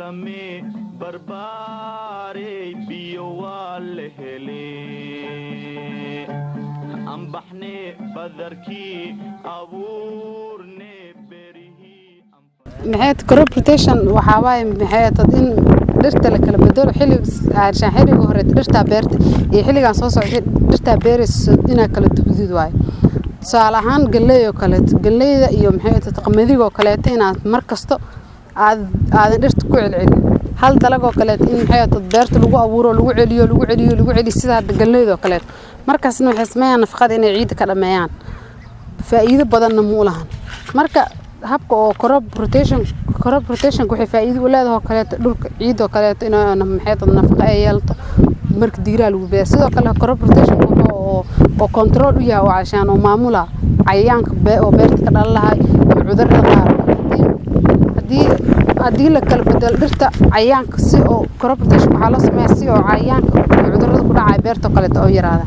Lame barbaarey, biyo waa la hele, ambaxne badarkii abuurne berihii. Maxay crop rotation? Waxaa waaye, maxay tad, in dhirta la kala bedelo xilli aarshaan. Xilliga hore dhirtaa beerta iyo xilligan soo socda dhirtaa beerayso inaa kala dubdid waaye. Tusaale ahaan, galley oo kaleeto, galleyda iyo, maxay tad, qamadiga oo kaleeto, inaad mar kasto aad aadan dhirta ku celcelin hal dalag oo kaleeto, in, maxay tad, beerta lagu abuuro, lagu celiyo, lagu celiyo, lagu celiyo, sida hadda galleyda oo kaleeto. Markaasna waxay sameeyaan nafaqada inay ciidda ka dhameeyaan, faa'iido badanna ma u lahan. Marka habka oo crop rotation waxay faa'iido u leedahay oo kaleeto dhulka, ciidda oo kaleeto, inay, maxay tad, nafaqa ay yeelato marka diiraa lagu beero. Sidoo kale crop rotation wuxuu oo control u yahay oo cashaan oo maamula cayayaanka oo beerta ka dhalan lahay iyo cudurrada qaar. Haddii la kala bedelo dhirta, cayayaanka si oo crop rotation waxaa loo sameeyaa si oo cayayaanka iyo cudurrada ku dhacaya beerta oo kaleeto oo yaraada.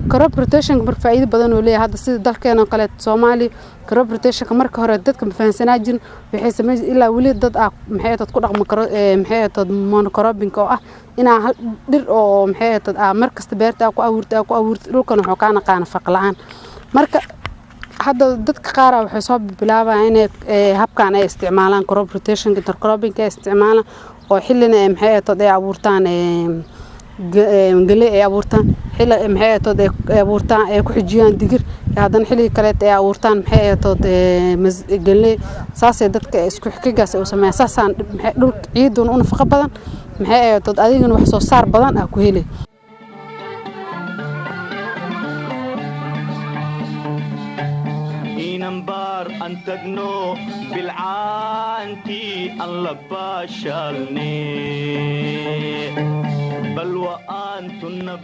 Crop rotation marka faa'iido badan oo leeyahay. Hadda sida dalkeena oo kaleeto, Soomaaliya, crop rotationka marka hore dadka ma fahansanaa jirin. Waxay sameyn ilaa weli dad ah, maxay dad ku dhaqmo karo, maxay dad, monocropping oo ah inaa hal dhir oo, maxay dad, aa mar kasta beerta aa ku abuurta, dhulkan wuxuu kaa naqaa nafaqa la'aan. Marka hadda dadka qaar waxay soo bilaabayaan inay habkan ay isticmaalaan, crop rotation, intercropping ay isticmaalaan, oo xillina ay, maxay dad, ay abuurtaan galey ay abuurtaan, xilli, maxay tood, ay abuurtaan, ay ku xijiyaan digir, haddana xilliga kaleeto ay abuurtaan, maxay tood, galey. Saasay dadka isku xigigaas ay u sameeyaan. Saasaan maxay dhulka ciiduna u nafaqo badan, maxay tood, adigana wax soo saar badan aa ku heli. Inan baar an tagno, bilcaantii an la baashaalne, balwa aantunna.